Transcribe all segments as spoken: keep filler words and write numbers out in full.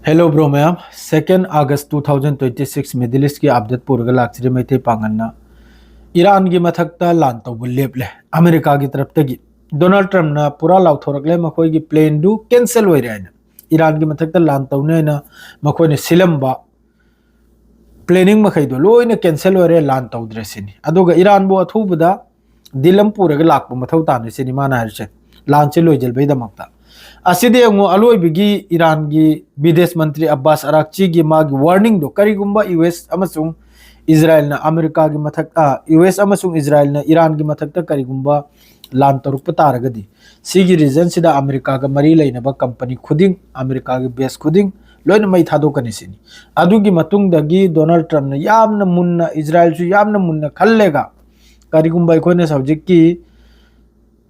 Hello bro ꯃꯌꯥꯝ, second August two thousand twenty six Middle East ꯀꯤ update ꯄꯨꯔꯒ ꯂꯥꯛꯆꯔꯤ꯫ ꯃꯩꯇꯩ ꯄꯥꯡꯒꯜꯅ ꯏꯔꯥꯟꯒꯤ ꯃꯊꯛꯇ ꯂꯥꯟ ꯇꯧꯕ ꯂꯦꯞꯂꯦ꯫ ꯑꯃꯦꯔꯤꯀꯥꯒꯤ ꯇꯔꯞꯇꯒꯤ ꯗꯣꯅꯥꯜꯗ ꯇ꯭ꯔꯝꯞꯅ ꯄꯨꯔꯥ ꯂꯥꯎꯊꯣꯔꯛꯂꯦ, ꯃꯈꯣꯏꯒꯤ plan ꯗꯨ cancel ꯑꯣꯏꯔꯦ ꯍꯥꯏꯅ꯫ ꯏꯔꯥꯟꯒꯤ ꯃꯊꯛꯇ ꯂꯥꯟ ꯇꯧꯅꯤ ꯍꯥꯏꯅ ꯃꯈꯣꯏꯅ ꯁꯤꯜꯂꯝꯕ planning ꯃꯈꯩꯗꯣ ꯂꯣꯏꯅ cancel ꯑꯣꯏꯔꯦ, ꯂꯥꯟ ꯇꯧꯗ꯭ꯔꯦ ꯁꯤꯅꯤ꯫ ꯑꯗꯨꯒ ꯏꯔꯥꯟꯕꯨ ꯑꯊꯨꯕꯗ deal ꯑꯃ ꯄꯨꯔꯒ ꯂꯥꯛꯄ ꯃꯊꯧ ꯇꯥꯅꯤ ꯁꯤꯅꯤ ꯃꯥꯅ ꯍꯥꯏꯔꯤꯁꯦ, ꯂꯥꯟꯁꯦ ꯂꯣꯏꯁꯤꯟꯕꯩꯗꯃꯛꯇ꯫ ꯑꯁꯤꯗꯤ ꯌꯦꯡꯉꯨ, ꯑꯂꯣꯏꯕꯒꯤ ꯏꯔꯥꯟꯒꯤ ꯕꯤꯗꯦꯁ ꯃꯟꯇ꯭ꯔꯤ ꯑꯕꯥꯁ ꯑꯔꯥꯛꯆꯤꯒꯤ ꯃꯥꯒꯤ warning ꯗꯣ, ꯀꯔꯤꯒꯨꯝꯕ ꯌꯨ ꯑꯦꯁ ꯑꯃꯁꯨꯡ ꯏꯖꯔꯥꯏꯜꯅ ꯑꯃꯦꯔꯤꯀꯥꯒꯤ ꯃꯊꯛ, ꯑ, ꯌꯨ ꯑꯦꯁ ꯑꯃꯁꯨꯡ ꯏꯖꯔꯥꯏꯜꯅ ꯏꯔꯥꯟꯒꯤ ꯃꯊꯛꯇ ꯀꯔꯤꯒꯨꯝꯕ ꯂꯥꯟ ꯇꯧꯔꯛꯄ ꯇꯥꯔꯒꯗꯤ, ꯁꯤꯒꯤ region ꯁꯤꯗ ꯑꯃꯦꯔꯤꯀꯥꯒ ꯃꯔꯤ ꯂꯩꯅꯕ company ꯈꯨꯗꯤꯡ, ꯑꯃꯦꯔꯤꯀꯥꯒꯤ base ꯈꯨꯗꯤꯡ ꯂꯣꯏꯅ ꯃꯩ ꯊꯥꯗꯣꯛꯀꯅꯤ ꯁꯤꯅꯤ꯫ ꯑꯗꯨꯒꯤ ꯃꯇꯨꯡꯗꯒꯤ ꯗꯣꯅꯥꯜꯗ ꯇ꯭ꯔꯝꯞꯅ ꯌꯥꯝꯅ ꯃꯨꯟꯅ, ꯏꯖꯔꯥꯏꯜꯁꯨ ꯌꯥꯝꯅ ꯃꯨꯟꯅ ꯈꯜꯂꯦꯒ, ꯀꯔꯤꯒꯨꯝꯕ ꯑꯩꯈꯣꯏꯅ ꯍꯧꯖꯤꯛꯀꯤ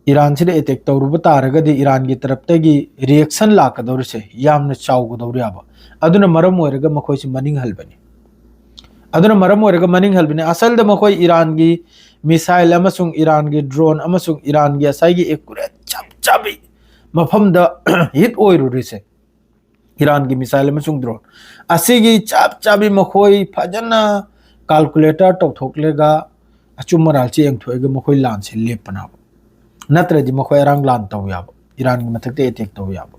ꯏꯔꯥꯟꯁꯤꯗ attack ꯇꯧꯔꯨꯕ ꯇꯥꯔꯒꯗꯤ ꯏꯔꯥꯟꯒꯤ ꯇꯔꯞꯇꯒꯤ reaction ꯂꯥꯛꯀꯗꯧꯔꯤꯁꯦ ꯌꯥꯝꯅ ꯆꯥꯎꯒꯗꯧꯔꯤꯕ꯫ ꯑꯗꯨꯅ ꯃꯔꯝ ꯑꯣꯏꯔꯒ ꯃꯈꯣꯏꯁꯤ ꯃꯅꯤꯡ ꯍꯜꯕꯅꯤ꯫ ꯑꯗꯨꯅ ꯃꯔꯝ ꯑꯣꯏꯔꯒ ꯃꯅꯤꯡ ꯍꯜꯕꯅꯤ꯫ ꯑꯁꯜꯗ ꯃꯈꯣꯏ ꯏꯔꯥꯟꯒꯤ missile ꯑꯃꯁꯨꯡ ꯏꯔꯥꯟꯒꯤ drone ꯑꯃꯁꯨꯡ ꯏꯔꯥꯟꯒꯤ ꯉꯁꯥꯏꯒꯤ accurate ꯆꯞ ꯆꯥꯕꯤ ꯃꯐꯝꯗ hit ꯑꯣꯏꯔꯨꯔꯤꯁꯦ, ꯏꯔꯥꯟꯒꯤ missile ꯑꯃꯁꯨꯡ drone ꯑꯁꯤꯒꯤ ꯆꯞ ꯆꯥꯕꯤ ꯃꯈꯣꯏ ꯐꯖꯅ calculator ꯇꯧꯊꯣꯛꯂꯒ ꯑꯆꯨꯝ ꯑꯔꯥꯜꯁꯦ ꯌꯦꯡꯊꯣꯛꯑꯒ ꯃꯈꯣꯏ ꯂꯥꯟꯁꯦ ꯂꯦꯞꯄꯅꯕ꯫ ꯅꯠꯇ꯭ꯔꯗꯤ ꯃꯈꯣꯏ ꯑꯔꯥꯡ ꯂꯥꯟ ꯇꯧ ꯌꯥꯕ, ꯏꯔꯥꯟꯒꯤ ꯃꯊꯛꯇ attack ꯇꯧ ꯌꯥꯕ꯫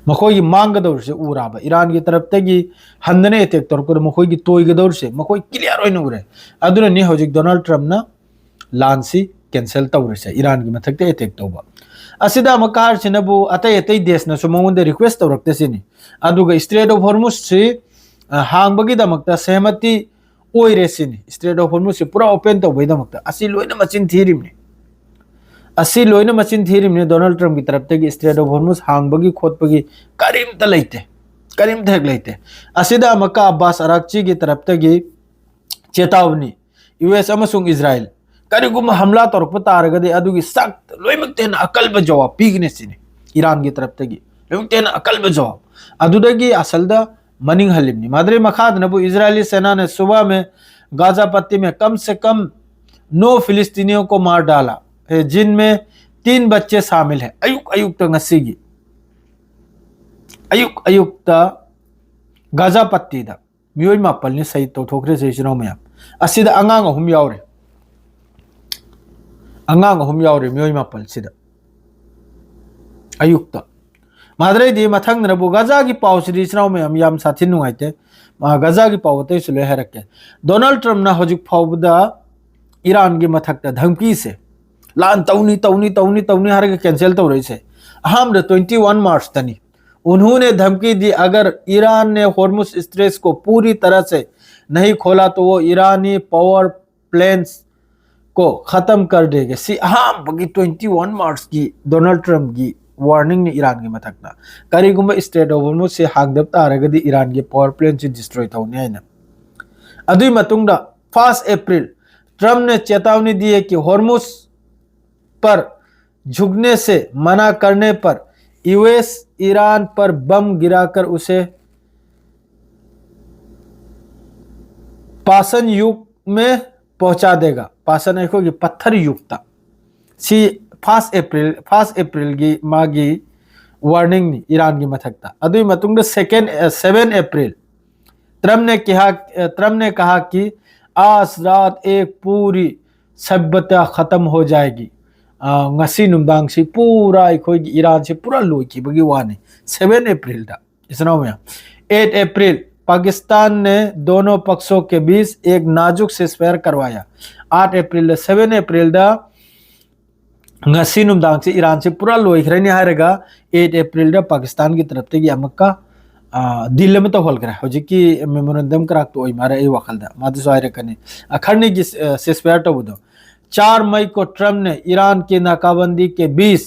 ꯃꯈꯣꯏꯒꯤ ꯃꯥꯡꯒꯗꯧꯔꯤꯁꯦ ꯎꯔꯥꯕ, ꯏꯔꯥꯟꯒꯤ ꯇꯔꯞꯇꯒꯤ ꯍꯟꯗꯅ attack ꯇꯧꯔꯛꯄꯗ ꯃꯈꯣꯏꯒꯤ ꯇꯣꯏꯒꯗꯧꯔꯤꯁꯦ ꯃꯈꯣꯏ clear ꯑꯣꯏꯅ ꯎꯔꯦ꯫ ꯑꯗꯨꯅꯅꯤ ꯍꯧꯖꯤꯛ ꯗꯣꯅꯥꯜꯗ ꯇ꯭ꯔꯝꯞꯅ ꯂꯥꯟꯁꯤ cancel ꯇꯧꯔꯤꯁꯦ, ꯏꯔꯥꯟꯒꯤ ꯃꯊꯛꯇ attack ꯇꯧꯕ꯫ ꯑꯁꯤꯗ ꯑꯃꯨꯛ ꯀꯥꯔꯁꯤꯅꯕꯨ ꯑꯇꯩ ꯑꯇꯩ ꯗꯦꯁꯅꯁꯨ ꯃꯉꯣꯟꯗ request ꯇꯧꯔꯛꯇꯦ ꯁꯤꯅꯤ꯫ ꯑꯗꯨꯒ Strait of Hormuz ꯁꯤ, ꯑ, ꯍꯥꯡꯕꯒꯤꯗꯃꯛꯇ ꯁꯦꯍꯃꯇꯤ ꯑꯣꯏꯔꯦ ꯁꯤꯅꯤ꯫ Strait of Hormuz ꯁꯤ ꯄꯨꯔꯥ open ꯇꯧꯕꯒꯤꯗꯃꯛꯇ꯫ ꯑꯁꯤ ꯂꯣꯏꯅ ꯃꯆꯤꯟ ꯊꯤꯔꯤꯕꯅꯤ꯫ ꯑꯁꯤ ꯂꯣꯏꯅ ꯃꯆꯤꯟ ꯊꯤꯔꯤꯕꯅꯤ꯫ ꯗꯣꯅꯥꯜꯗ ꯇ꯭ꯔꯝꯞꯀꯤ ꯇꯔꯞꯇꯒꯤ Strait of Hormuz ꯍꯥꯡꯕꯒꯤ ꯈꯣꯠꯄꯒꯤ ꯀꯔꯤꯝꯇ ꯂꯩꯇꯦ, ꯀꯔꯤꯝꯇ ꯍꯦꯛ ꯂꯩꯇꯦ꯫ ꯑꯁꯤꯗ ꯑꯃꯨꯛꯀ ꯑꯕꯥꯁ ꯑꯔꯥꯛꯆꯤꯒꯤ ꯇꯔꯞꯇꯒꯤ ꯆꯦꯇꯥꯎꯅꯤ, ꯌꯨ ꯑꯦꯁ ꯑꯃꯁꯨꯡ ꯏꯖꯔꯥꯏꯜ ꯀꯔꯤꯒꯨꯝꯕ ꯍꯝꯂꯥ ꯇꯧꯔꯛꯄ ꯇꯥꯔꯒꯗꯤ ꯑꯗꯨꯒꯤ ꯆꯥꯛ ꯂꯣꯏꯅꯃꯛꯇ ꯍꯦꯟꯅ ꯑꯀꯜꯕ ꯖꯋꯥꯕ ꯄꯤꯒꯅꯤ ꯁꯤꯅꯤ꯫ ꯏꯔꯥꯟꯒꯤ ꯇꯔꯞꯇꯒꯤ ꯂꯣꯏꯅꯃꯛꯇ ꯍꯦꯟꯅ ꯑꯀꯜꯕ ꯖꯋꯥꯕ꯫ ꯑꯗꯨꯗꯒꯤ ꯑꯁꯜꯗ ꯃꯅꯤꯡ ꯍꯜꯂꯤꯕꯅꯤ꯫ ꯃꯗꯨꯗꯩ ꯃꯈꯥꯗꯅꯕꯨ ꯏꯖꯔꯥꯏꯂꯤ ꯁꯦꯅꯥꯅ ꯁꯨꯕꯥ ꯃꯦ ꯒꯥꯖꯥ ꯄꯠꯇꯤ ꯃꯦ ꯀꯝ ꯁꯦ ꯀꯝ ꯅꯣ ꯐꯤꯂꯤꯁꯇꯤꯅꯤꯌꯣ ꯀꯣ ꯃꯥꯔ ꯗꯥꯂꯥ ꯍꯦ, ꯖꯤꯟ ꯃꯦ ꯇꯤꯟ ꯕꯠꯆꯦ ꯁꯥꯃꯤꯜ ꯍꯦ꯫ ꯑꯌꯨꯛ ꯑꯌꯨꯛꯇ ꯉꯁꯤꯒꯤ, ꯑꯌꯨꯛ ꯑꯌꯨꯛꯇ ꯒꯥꯖꯥ ꯄꯠꯇꯤꯗ ꯃꯤꯑꯣꯏ ꯃꯥꯄꯜꯅꯤ ꯁꯍꯤꯗ ꯇꯧꯊꯣꯛꯈ꯭ꯔꯤꯁꯦ, ꯏꯆꯤꯟ ꯏꯅꯥꯎ ꯃꯌꯥꯝ꯫ ꯑꯁꯤꯗ ꯑꯉꯥꯡ ꯑꯍꯨꯝ ꯌꯥꯎꯔꯤ꯫ ꯑꯉꯥꯡ ꯑꯍꯨꯝ ꯌꯥꯎꯔꯤ ꯃꯤꯑꯣꯏ ꯃꯥꯄꯜꯁꯤꯗ꯫ ꯑꯌꯨꯛꯇ꯫ ꯃꯥꯗ꯭ꯔꯩꯗꯤ ꯃꯊꯪꯗꯅꯕꯨ ꯒꯥꯖꯥꯒꯤ ꯄꯥꯎꯁꯤꯗꯤ, ꯏꯆꯤꯟ ꯏꯅꯥꯎ ꯃꯌꯥꯝ, ꯌꯥꯝ ꯁꯥꯊꯤ ꯅꯨꯡꯉꯥꯏꯇꯦ꯫ ꯃꯥ ꯒꯥꯖꯥꯒꯤ ꯄꯥꯎ ꯑꯇꯩꯁꯨ ꯂꯣꯏ ꯍꯥꯏꯔꯛꯀꯦ꯫ ꯗꯣꯅꯥꯜꯗ ꯇ꯭ꯔꯝꯞꯅ ꯍꯧꯖꯤꯛ ꯐꯥꯎꯕꯗ ꯏꯔꯥꯟꯒꯤ ꯃꯊꯛꯇ ꯙꯝꯀꯤꯁꯦ, ꯂꯥꯟ ꯇꯧꯅꯤ, ꯇꯧꯅꯤ, ꯇꯧꯅꯤ, ꯇꯧꯅꯤ ꯍꯥꯏꯔꯒ ꯀꯦꯟꯁꯦꯜ ꯇꯧꯔꯛꯏꯁꯦ ꯑꯍꯥꯟꯕꯗ twenty one March ꯇꯅꯤ꯫ उन्होंने धमकी दी, अगर ईरान ने होर्मुज स्ट्रेट्स को पूरी तरह से नहीं खोला तो वो ईरानी पावर प्लांट्स को खत्म कर देंगे꯫ ꯁꯤ ꯑꯍꯥꯟꯕꯒꯤ twenty one March ꯀꯤ ꯗꯣꯅꯥꯜꯗ ꯇ꯭ꯔꯝꯞꯀꯤ ꯋꯥꯔꯅꯤꯡꯅꯤ ꯏꯔꯥꯟꯒꯤ ꯃꯊꯛꯇ꯫ ꯀꯔꯤꯒꯨꯝꯕ ꯏꯁꯇ꯭ꯔꯦꯠ ꯑꯣꯐ ꯍꯣꯔꯃꯨꯖꯁꯤ ꯍꯥꯡꯗꯕ ꯇꯥꯔꯒꯗꯤ ꯏꯔꯥꯟꯒꯤ ꯄꯥꯋꯔ ꯄ꯭ꯂꯦꯟꯁꯤ ꯗꯤꯁꯇ꯭ꯔꯣꯏ ꯇꯧꯅꯤ ꯍꯥꯏꯅ꯫ ꯑꯗꯨꯒꯤ ꯃꯇꯨꯡꯗ first April, ट्रंप ने चेतावनी दी है कि होर्मुज पर झुकने से मना करने पर यूएस ईरान पर बम गिराकर उसे पाषाण युग में पहुंचा देगा। पाषाण ꯑꯩꯈꯣꯏꯒꯤ ꯄꯠꯊꯔ ꯌꯨꯒꯇ꯫ ꯁꯤ first April, first April ꯒꯤ ꯃꯥꯒꯤ ꯋꯥꯔꯅꯤꯡꯅꯤ ꯏꯔꯥꯟꯒꯤ ꯃꯊꯛꯇ꯫ ꯑꯗꯨꯒꯤ ꯃꯇꯨꯡꯗ second, seven April, ट्रंप ने कहा, ट्रंप ने कहा कि आज रात एक पूरी सभ्यता खत्म हो जाएगी꯫ ꯑ, ꯉꯁꯤ ꯅꯨꯡꯗꯥꯡꯁꯤ ꯄꯨꯔꯥ ꯑꯩꯈꯣꯏꯒꯤ ꯏꯔꯥꯟꯁꯤ ꯄꯨꯔꯥ ꯂꯣꯏꯈꯤꯕꯒꯤ ꯋꯥꯅꯤ꯫ Seven April ꯗ, ꯏꯆꯤꯟ ꯏꯅꯥꯎ ꯃꯌꯥꯝ꯫ Eight April, पाकिस्तान ने दोनों पक्षों के बीच एक नाजुक सीजफायर करवाया। आठ April ꯗ, seven April ꯗ ꯉꯁꯤ ꯅꯨꯡꯗꯥꯡꯁꯤ ꯏꯔꯥꯟꯁꯤ ꯄꯨꯔꯥ ꯂꯣꯏꯈ꯭ꯔꯅꯤ ꯍꯥꯏꯔꯒ eight April ꯗ ꯄꯥꯀꯤꯁꯇꯥꯟꯒꯤ ꯇꯔꯞꯇꯒꯤ ꯑꯃꯨꯛꯀ, ꯑ, ꯗꯤꯜ ꯑꯃ ꯇꯧꯍꯜꯈ꯭ꯔꯦ꯫ ꯍꯧꯖꯤꯛꯀꯤ ꯃꯦꯃꯣꯔꯦꯟꯗꯝ ꯀꯔꯥꯛꯇꯣ ꯑꯣꯏ ꯃꯥꯜꯂꯦ ꯑꯩ ꯋꯥꯈꯜꯗ꯫ ꯃꯥꯗꯨꯁꯨ ꯍꯥꯏꯔꯛꯀꯅꯤ꯫ ꯑ, ꯈꯔꯅꯤꯒꯤ, ꯑ, ceasefire ꯇꯧꯕꯗꯣ꯫ चार मई को ट्रंप ने ईरान की नाकाबंदी के बीच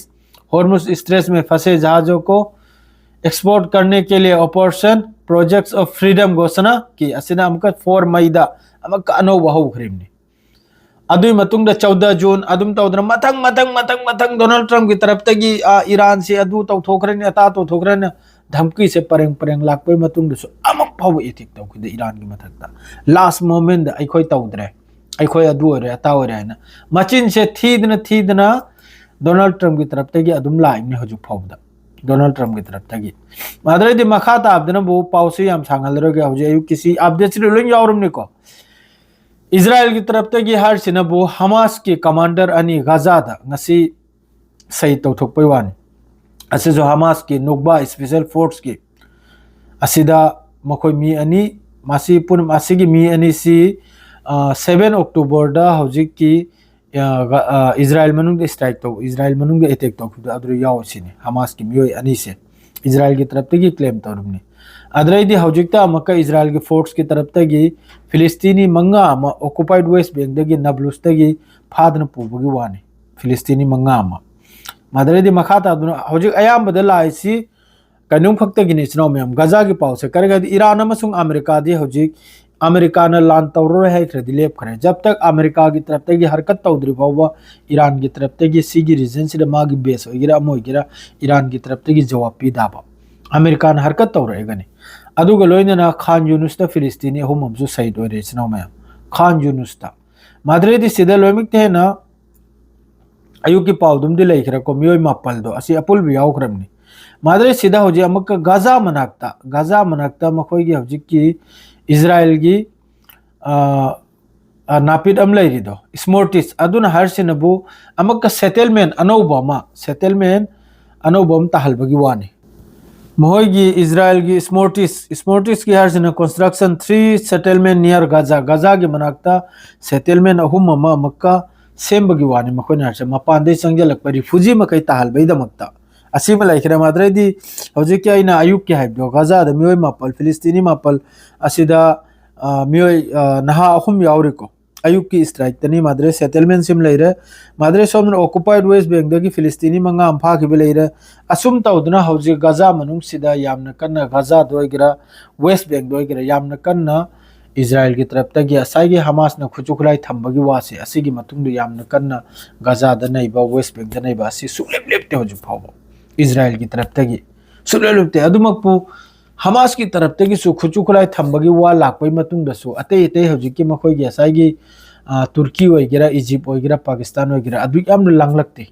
होर्मुज स्ट्रेट्स में फंसे जहाजों को एक्सपोर्ट करने के लिए ऑपरेशन प्रोजेक्ट्स ऑफ फ्रीडम घोषणा की꯫ ꯑꯁꯤꯅ ꯑꯃꯨꯛꯀ four May ꯗ ꯑꯃꯨꯛꯀ ꯑꯅꯧꯕ ꯍꯧꯈ꯭ꯔꯤꯕꯅꯤ꯫ ꯑꯗꯨꯒꯤ ꯃꯇꯨꯡꯗ चौदह जून, ꯑꯗꯨꯝ ꯇꯧꯗꯅ ꯃꯊꯪ, ꯃꯊꯪ, ꯃꯊꯪ, ꯃꯊꯪ ꯗꯣꯅꯥꯜꯗ ꯇ꯭ꯔꯝꯞꯀꯤ ꯇꯔꯞꯇꯒꯤ, ꯑ, ꯏꯔꯥꯟꯁꯦ ꯑꯗꯨ ꯇꯧꯊꯣꯛꯈ꯭ꯔꯅꯤ, ꯑꯇꯥ ꯇꯧꯊꯣꯛꯈ꯭ꯔꯅꯤ, ꯙꯝꯀꯤꯁꯦ ꯄꯔꯦꯡ ꯄꯔꯦꯡ ꯂꯥꯛꯄꯒꯤ ꯃꯇꯨꯡꯗꯁꯨ ꯑꯃꯨꯛ ꯐꯥꯎꯕ ꯑꯦꯇꯦꯛ ꯇꯧꯈꯤꯗꯦ ꯏꯔꯥꯟꯒꯤ ꯃꯊꯛꯇ꯫ Last moment ꯗ ꯑꯩꯈꯣꯏ ꯇꯧꯗ꯭ꯔꯦ, ꯑꯩꯈꯣꯏ ꯑꯗꯨ ꯑꯣꯏꯔꯦ, ꯑꯇꯥ ꯑꯣꯏꯔꯦ ꯍꯥꯏꯅ ꯃꯆꯤꯟꯁꯦ ꯊꯤꯗꯅ ꯊꯤꯗꯅ ꯗꯣꯅꯥꯜꯗ ꯇ꯭ꯔꯝꯞꯀꯤ ꯇꯔꯞꯇꯒꯤ ꯑꯗꯨꯝ ꯂꯥꯛꯏꯕꯅꯤ ꯍꯧꯖꯤꯛ ꯐꯥꯎꯕꯗ꯫ ꯗꯣꯅꯥꯜꯗ ꯇ꯭ꯔꯝꯞꯀꯤ ꯇꯔꯞꯇꯒꯤ꯫ ꯑꯗꯨꯗꯩꯗꯤ ꯃꯈꯥ ꯇꯥꯕꯗꯅꯕꯨ ꯄꯥꯎꯁꯤ ꯌꯥꯝ ꯁꯥꯡꯍꯜꯂꯔꯣꯏꯒꯦ, ꯍꯧꯖꯤꯛ ꯑꯌꯨꯛꯀꯤꯁꯤ ꯑꯞꯗꯦꯠꯁꯤꯗ ꯂꯣꯏ ꯌꯥꯎꯔꯝꯅꯤꯀꯣ꯫ ꯏꯖꯔꯥꯏꯜꯒꯤ ꯇꯔꯞꯇꯒꯤ ꯍꯥꯏꯔꯤꯁꯤꯅꯕꯨ ꯍꯃꯥꯁꯀꯤ ꯀꯃꯥꯟꯗꯔ ꯑꯅꯤ ꯒꯥꯖꯥꯗ ꯉꯁꯤ ꯁꯍꯤꯗ ꯇꯧꯊꯣꯛꯄꯩ ꯋꯥꯅꯤ꯫ ꯑꯁꯤꯁꯨ ꯍꯃꯥꯁꯀꯤ ꯅꯨꯛꯕꯥ ꯏꯁꯄꯤꯁꯦꯜ ꯐꯣꯔꯁꯀꯤ ꯑꯁꯤꯗ ꯃꯈꯣꯏ ꯃꯤ ꯑꯅꯤ, ꯃꯁꯤ ꯄꯨꯝꯅꯃꯛ, ꯑꯁꯤꯒꯤ ꯃꯤ ꯑꯅꯤꯁꯤ, ꯑ, ꯁꯚꯦꯟ ꯑꯣꯛꯇꯣꯕꯔꯗ ꯍꯧꯖꯤꯛꯀꯤ, ꯑ, ꯒ-, ꯑ, ꯏꯖꯔꯥꯏꯜ ꯃꯅꯨꯡꯗ ꯏꯁꯇ꯭ꯔꯥꯏꯛ ꯇꯧ-, ꯏꯖꯔꯥꯏꯜ ꯃꯅꯨꯡꯗ ꯑꯦꯇꯦꯛ ꯇꯧꯈꯤꯕꯗꯣ ꯑꯗꯨꯗ ꯌꯥꯎꯔꯤꯁꯤꯅꯤ, ꯍꯃꯥꯁꯀꯤ ꯃꯤꯑꯣꯏ ꯑꯅꯤꯁꯦ ꯏꯖꯔꯥꯏꯜꯒꯤ ꯇꯔꯞꯇꯒꯤ ꯀ꯭ꯂꯦꯝ ꯇꯧꯔꯤꯕꯅꯤ꯫ ꯑꯗꯨꯗꯩꯗꯤ ꯍꯧꯖꯤꯛꯇ ꯑꯃꯨꯛꯀ ꯏꯖꯔꯥꯏꯜꯒꯤ ꯐꯣꯔꯁꯀꯤ ꯇꯔꯞꯇꯒꯤ ꯐꯤꯂꯤꯁꯇꯤꯅꯤ ꯃꯉꯥ ꯑꯃ ꯑꯣꯀꯨꯄꯥꯏꯠ ꯋꯦꯁ ꯕꯦꯡꯗꯒꯤ ꯅꯕ꯭ꯂꯨꯁꯇꯒꯤ ꯐꯥꯗꯅ ꯄꯨꯕꯒꯤ ꯋꯥꯅꯤ, ꯐꯤꯂꯤꯁꯇꯤꯅꯤ ꯃꯉꯥ ꯑꯃ꯫ ꯑꯗꯨꯗꯩꯗꯤ ꯃꯈꯥ ꯇꯥꯗꯨꯅ ꯍꯧꯖꯤꯛ ꯑꯌꯥꯝꯕꯗ ꯂꯥꯛꯏꯁꯤ ꯀꯩꯅꯣꯝ ꯈꯛꯇꯒꯤꯅꯤ, ꯏꯆꯤꯟ ꯏꯅꯥꯎ ꯃꯌꯥꯝ, ꯒꯖꯥꯒꯤ ꯄꯥꯎꯁꯦ꯫ ꯀꯔꯤꯒꯤꯅꯣ ꯍꯥꯏꯗꯤ ꯏꯔꯥꯟ ꯑꯃꯁꯨꯡ ꯑꯃꯦꯔꯤꯀꯥꯗꯤ ꯍꯧꯖꯤꯛ, ꯑꯃꯦꯔꯤꯀꯥꯅ ꯂꯥꯟ ꯇꯧꯔꯔꯣꯏ ꯍꯥꯏꯈ꯭ꯔꯗꯤ ꯂꯦꯞꯈ꯭ꯔꯦ꯫ ꯖꯕ ꯇꯛ ꯑꯃꯦꯔꯤꯀꯥꯒꯤ ꯇꯔꯞꯇꯒꯤ ꯍꯔꯀꯠ ꯇꯧꯗ꯭ꯔꯤ ꯐꯥꯎꯕ ꯏꯔꯥꯟꯒꯤ ꯇꯔꯞꯇꯒꯤ, ꯁꯤꯒꯤ ꯔꯤꯖꯟꯁꯤꯗ ꯃꯥꯒꯤ ꯕꯦꯁ ꯑꯣꯏꯒꯦꯔꯥ ꯑꯃ ꯑꯣꯏꯒꯦꯔꯥ, ꯏꯔꯥꯟꯒꯤ ꯇꯔꯞꯇꯒꯤ ꯖꯋꯥꯕ ꯄꯤ ꯇꯥꯕ꯫ ꯑꯃꯦꯔꯤꯀꯥꯅ ꯍꯔꯀꯠ ꯇꯧꯔꯛꯑꯒꯅꯤ꯫ ꯑꯗꯨꯒ ꯂꯣꯏꯅꯅ ꯈꯥꯟ ꯌꯨꯅꯨꯁꯇ ꯐꯤꯂꯤꯁꯇꯤꯅꯤ ꯑꯍꯨꯝ ꯑꯃꯁꯨ ꯁꯍꯤꯗ ꯑꯣꯏꯔꯦ, ꯏꯆꯤꯟ ꯏꯅꯥꯎ ꯃꯌꯥꯝ꯫ ꯈꯥꯟ ꯌꯨꯅꯨꯁꯇ꯫ ꯃꯥꯗ꯭ꯔꯦꯗꯤ ꯁꯤꯗ ꯂꯣꯏꯅꯃꯛꯇ ꯍꯦꯟꯅ ꯑꯌꯨꯛꯀꯤ ꯄꯥꯎꯗꯨꯝꯗꯤ ꯂꯩꯈ꯭ꯔꯦꯀꯣ, ꯃꯤꯑꯣꯏ ꯃꯥꯄꯜꯗꯣ, ꯑꯁꯤ ꯑꯄꯨꯜꯕ ꯌꯥꯎꯈ꯭ꯔꯕꯅꯤ꯫ ꯃꯥꯗ꯭ꯔꯦꯗ ꯁꯤꯗ ꯍꯧꯖꯤꯛ ꯑꯃꯨꯛꯀ ꯒꯥꯖꯥ ꯃꯅꯥꯛꯇ, ꯒꯥꯖꯥ ꯃꯅꯥꯛꯇ ꯃꯈꯣꯏꯒꯤ ꯍꯧꯖꯤꯛꯀꯤ ꯏꯖꯔꯥꯏꯜꯒꯤ, ꯑ, ꯑ, ꯅꯥꯄꯤꯠ ꯑꯃ ꯂꯩꯔꯤꯗꯣ, ꯏꯁꯃꯣꯔꯇꯤꯁ, ꯑꯗꯨꯅ ꯍꯥꯏꯔꯤꯁꯤꯅꯕꯨ ꯑꯃꯨꯛꯀ ꯁꯦꯇꯜꯃꯦꯟ ꯑꯅꯧꯕ ꯑꯃ, ꯁꯦꯇꯜꯃꯦꯟ ꯑꯅꯧꯕ ꯑꯃ ꯇꯥꯍꯜꯕꯒꯤ ꯋꯥꯅꯤ꯫ ꯃꯈꯣꯏꯒꯤ ꯏꯖꯔꯥꯏꯜꯒꯤ ꯏꯁꯃꯣꯔꯇꯤꯁ, ꯏꯁꯃꯣꯔꯇꯤꯁꯀꯤ ꯍꯥꯏꯔꯤꯁꯤꯅ construction three settlement near Gaza, ꯒꯥꯖꯥꯒꯤ ꯃꯅꯥꯛꯇ ꯁꯦꯇꯜꯃꯦꯟ ꯑꯍꯨꯝ ꯑꯃ ꯑꯃꯨꯛꯀ ꯁꯦꯝꯕꯒꯤ ꯋꯥꯅꯤ꯫ ꯃꯈꯣꯏꯅ ꯍꯥꯏꯔꯤꯁꯦ ꯃꯄꯥꯟꯗꯒꯤ ꯆꯪꯁꯤꯜꯂꯛꯄ ꯔꯤꯐ꯭ꯌꯨꯖꯤ ꯃꯈꯩ ꯇꯥꯍꯜꯕꯒꯤꯗꯃꯛꯇ꯫ ꯑꯁꯤꯃ ꯂꯩꯈ꯭ꯔꯦ꯫ ꯃꯗꯨꯗꯩꯗꯤ ꯍꯧꯖꯤꯛꯀꯤ ꯑꯩꯅ ꯑꯌꯨꯛꯀꯤ ꯍꯥꯏꯕꯗꯣ, ꯒꯥꯖꯥꯗ ꯃꯤꯑꯣꯏ ꯃꯥꯄꯜ, ꯐꯤꯂꯤꯁꯇꯤꯅꯤ ꯃꯥꯄꯜ ꯑꯁꯤꯗ, ꯑ, ꯃꯤꯑꯣꯏ, ꯑ, ꯅꯍꯥ ꯑꯍꯨꯝ ꯌꯥꯎꯔꯤꯀꯣ꯫ ꯑꯌꯨꯛꯀꯤ ꯏꯁꯇ꯭ꯔꯥꯏꯛꯇꯅꯤ꯫ ꯃꯥꯗ꯭ꯔꯦ ꯁꯦꯇꯜꯃꯦꯟ ꯁꯤꯝ ꯂꯩꯔꯦ꯫ ꯃꯥꯗ꯭ꯔꯦ ꯁꯣꯝꯗꯅ ꯑꯣꯀꯨꯄꯥꯏꯠ ꯋꯦꯁ ꯕꯦꯡꯗꯒꯤ ꯐꯤꯂꯤꯁꯇꯤꯅꯤ ꯃꯉꯥ ꯑꯃ ꯐꯥꯈꯤꯕ ꯂꯩꯔꯦ꯫ ꯑꯁꯨꯝ ꯇꯧꯗꯨꯅ ꯍꯧꯖꯤꯛ ꯒꯥꯖꯥ ꯃꯅꯨꯡꯁꯤꯗ ꯌꯥꯝꯅ ꯀꯟꯅ, ꯒꯥꯖꯥꯗ ꯑꯣꯏꯒꯦꯔꯥ, ꯋꯦꯁ ꯕꯦꯡꯗ ꯑꯣꯏꯒꯦꯔꯥ, ꯌꯥꯝꯅ ꯀꯟꯅ ꯏꯖꯔꯥꯏꯜꯒꯤ ꯇꯔꯞꯇꯒꯤ ꯉꯁꯥꯏꯒꯤ ꯍꯃꯥꯁꯅ ꯈꯨꯠꯁꯨ ꯈꯨꯠꯂꯥꯏ ꯊꯝꯕꯒꯤ ꯋꯥꯁꯦ, ꯑꯁꯤꯒꯤ ꯃꯇꯨꯡꯗ ꯌꯥꯝꯅ ꯀꯟꯅ ꯒꯥꯖꯥꯗ ꯅꯩꯕ, ꯋꯦꯁ ꯕꯦꯡꯗ ꯅꯩꯕ ꯑꯁꯤ ꯁꯨꯡꯂꯦꯞ ꯂꯦꯞꯇꯦ ꯍꯧꯖꯤꯛ ꯐꯥꯎꯕ꯫ ꯏꯖꯔꯥꯏꯜꯒꯤ ꯇꯔꯞꯇꯒꯤ ꯁꯨꯡꯂꯦꯞ ꯂꯦꯞꯇꯦ꯫ ꯑꯗꯨꯃꯛꯄꯨ ꯍꯃꯥꯁꯀꯤ ꯇꯔꯞꯇꯒꯤꯁꯨ ꯈꯨꯠꯁꯨ ꯈꯨꯠꯂꯥꯏ ꯊꯝꯕꯒꯤ ꯋꯥ ꯂꯥꯛꯄꯒꯤ ꯃꯇꯨꯡꯗꯁꯨ ꯑꯇꯩ ꯑꯇꯩ ꯍꯧꯖꯤꯛꯀꯤ ꯃꯈꯣꯏꯒꯤ ꯉꯁꯥꯏꯒꯤ, ꯑ, ꯇꯨꯔꯀꯤ ꯑꯣꯏꯒꯦꯔꯥ, ꯏꯖꯤꯞ ꯑꯣꯏꯒꯦꯔꯥ, ꯄꯥꯀꯤꯁꯇꯥꯟ ꯑꯣꯏꯒꯦꯔꯥ, ꯑꯗꯨ ꯌꯥꯝꯅ ꯂꯥꯡꯂꯛꯇꯦ꯫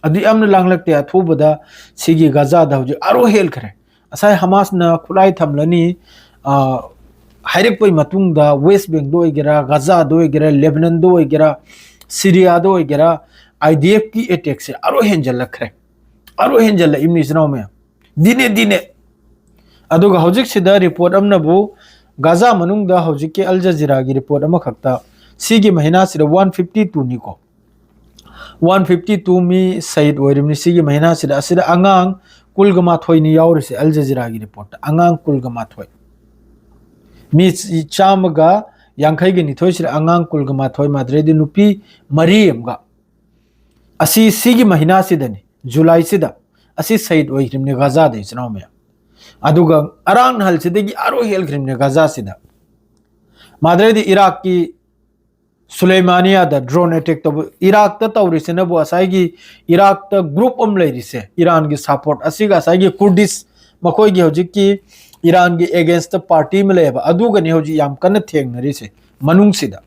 ꯑꯗꯨ ꯌꯥꯝꯅ ꯂꯥꯡꯂꯛꯇꯦ꯫ ꯑꯊꯨꯕꯗ ꯁꯤꯒꯤ ꯒꯖꯥꯗ ꯍꯧꯖꯤꯛ ꯑꯥꯔꯣ ꯍꯦꯟꯈ꯭ꯔꯦ꯫ ꯉꯁꯥꯏ ꯍꯃꯥꯁꯅ ꯈꯨꯠꯂꯥꯏ ꯊꯝꯂꯅꯤ, ꯑ, ꯍꯥꯏꯔꯛꯄꯒꯤ ꯃꯇꯨꯡꯗ ꯋꯦꯁ ꯕꯦꯡꯗ ꯑꯣꯏꯒꯦꯔꯥ, ꯒꯖꯥꯗ ꯑꯣꯏꯒꯦꯔꯥ, ꯂꯦꯕꯅꯟꯗ ꯑꯣꯏꯒꯦꯔꯥ, ꯁꯤꯔꯤꯌꯥꯗ ꯑꯣꯏꯒꯦꯔꯥ, IDF ꯀꯤ attack ꯁꯦ ꯑꯥꯔꯣ ꯍꯦꯟꯖꯜꯂꯛꯈ꯭ꯔꯦ꯫ ꯑꯥꯔꯣ ꯍꯦꯟꯖꯜꯂꯛꯏꯕꯅꯤ, ꯏꯆꯤꯟ ꯏꯅꯥꯎ ꯃꯌꯥꯝ꯫ ꯗꯤꯅꯦ, ꯗꯤꯅꯦ꯫ ꯑꯗꯨꯒ ꯍꯧꯖꯤꯛꯁꯤꯗ report ꯑꯃꯅꯕꯨ ꯒꯥꯖꯥ ꯃꯅꯨꯡꯗ ꯍꯧꯖꯤꯛꯀꯤ ꯑꯜ ꯖꯖꯤꯔꯥꯒꯤ report ꯑꯃꯈꯛꯇ, ꯁꯤꯒꯤ ꯃꯍꯤꯅꯥꯁꯤꯗ one fifty two ꯅꯤꯀꯣ꯫ One fifty two ꯃꯤ ꯁꯍꯤꯗ ꯑꯣꯏꯔꯤꯕꯅꯤ ꯁꯤꯒꯤ ꯃꯍꯤꯅꯥꯁꯤꯗ꯫ ꯑꯁꯤꯗ ꯑꯉꯥꯡ ꯀꯨꯜꯒ ꯃꯥꯊꯣꯏꯅꯤ ꯌꯥꯎꯔꯤꯁꯦ ꯑꯜ ꯖꯖꯤꯔꯥꯒꯤ report ꯇ꯫ ꯑꯉꯥꯡ ꯀꯨꯜꯒ ꯃꯥꯊꯣꯏ꯫ ꯃꯤ ꯆꯥꯝꯃꯒ ꯌꯥꯡꯈꯩꯒ ꯅꯤꯊꯣꯏꯁꯤꯗ ꯑꯉꯥꯡ ꯀꯨꯜꯒ ꯃꯥꯊꯣꯏ, ꯃꯥꯗ꯭ꯔꯦꯗꯤ ꯅꯨꯄꯤ ꯃꯔꯤ ꯑꯃꯒ꯫ ꯑꯁꯤ ꯁꯤꯒꯤ ꯃꯍꯤꯅꯥꯁꯤꯗꯅꯤ, ꯖꯨꯂꯥꯏꯁꯤꯗ꯫ ꯑꯁꯤ ꯁꯍꯤꯗ ꯑꯣꯏꯈ꯭ꯔꯤꯕꯅꯤ ꯒꯥꯖꯥꯗ, ꯏꯆꯤꯟ ꯏꯅꯥꯎ ꯃꯌꯥꯝ꯫ ꯑꯗꯨꯒ ꯑꯔꯥꯡ ꯅꯍꯜꯁꯤꯗꯒꯤ ꯑꯥꯔꯣ ꯍꯦꯜꯈ꯭ꯔꯤꯕꯅꯤ ꯒꯥꯖꯥꯁꯤꯗ꯫ ꯃꯥꯗ꯭ꯔꯦꯗꯤ ꯏꯔꯥꯛꯀꯤ ꯁꯨꯂꯩꯃꯥꯅꯤꯌꯥꯗ drone attack ꯇꯧꯕ, ꯏꯔꯥꯛꯇ ꯇꯧꯔꯤꯁꯤꯅꯕꯨ ꯉꯁꯥꯏꯒꯤ ꯏꯔꯥꯛꯇ group ꯑꯃ ꯂꯩꯔꯤꯁꯦ, ꯏꯔꯥꯟꯒꯤ support, ꯑꯁꯤꯒ ꯉꯁꯥꯏꯒꯤ ꯀꯨꯔꯗꯤꯁ, ꯃꯈꯣꯏꯒꯤ ꯍꯧꯖꯤꯛꯀꯤ ꯏꯔꯥꯟꯒꯤ against party ꯑꯃ ꯂꯩꯌꯦꯕ, ꯑꯗꯨꯒꯅꯤ ꯍꯧꯖꯤꯛ ꯌꯥꯝ ꯀꯟꯅ ꯊꯦꯡꯅꯔꯤꯁꯦ ꯃꯅꯨꯡꯁꯤꯗ꯫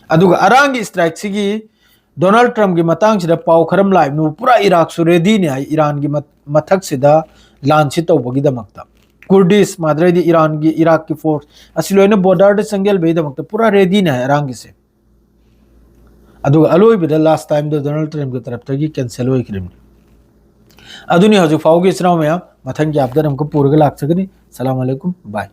ꯑꯗꯨꯒ ꯑꯔꯥꯟꯒꯤ strike ꯁꯤꯒꯤ ꯗꯣꯅꯥꯜꯗ ꯇ꯭ꯔꯝꯞꯀꯤ ꯃꯇꯥꯡꯁꯤꯗ ꯄꯥꯎ ꯈꯔ ꯑꯃ ꯂꯥꯛꯏꯕꯅꯤ, ꯄꯨꯔꯥ ꯏꯔꯥꯛꯁꯨ ready ꯅꯤ ꯍꯥꯏ ꯏꯔꯥꯟꯒꯤ ꯃꯠ-, ꯃꯊꯛꯁꯤꯗ ꯂꯥꯟꯁꯤ ꯇꯧꯕꯒꯤꯗꯃꯛꯇ꯫ ꯀꯨꯔꯗꯤꯁ, ꯃꯥꯗ꯭ꯔꯦꯗꯤ ꯏꯔꯥꯟꯒꯤ, ꯏꯔꯥꯛꯀꯤ force ꯑꯁꯤ ꯂꯣꯏꯅ border ꯗ ꯆꯪꯁꯤꯟꯕꯒꯤꯗꯃꯛꯇ ꯄꯨꯔꯥ ready ꯅꯤ ꯍꯥꯏ ꯑꯔꯥꯟꯒꯤꯁꯦ꯫ ꯑꯗꯨꯒ ꯑꯂꯣꯏꯕꯗ last time ꯗ ꯗꯣꯅꯥꯜꯗ ꯇ꯭ꯔꯝꯞꯀꯤ ꯇꯔꯞꯇꯒꯤ cancel ꯑꯣꯏꯈ꯭ꯔꯤꯕꯅꯤ꯫ ꯑꯗꯨꯅꯤ ꯍꯧꯖꯤꯛ ꯐꯥꯎꯒꯤ, ꯏꯆꯤꯟ ꯏꯅꯥꯎ ꯃꯌꯥꯝ꯫ ꯃꯊꯪꯒꯤ update ꯑꯃꯨꯛꯀ ꯄꯨꯔꯒ ꯂꯥꯛꯆꯒꯅꯤ꯫ ꯁꯂꯥꯝ ꯑꯂꯩꯀꯨꯝ, bye꯫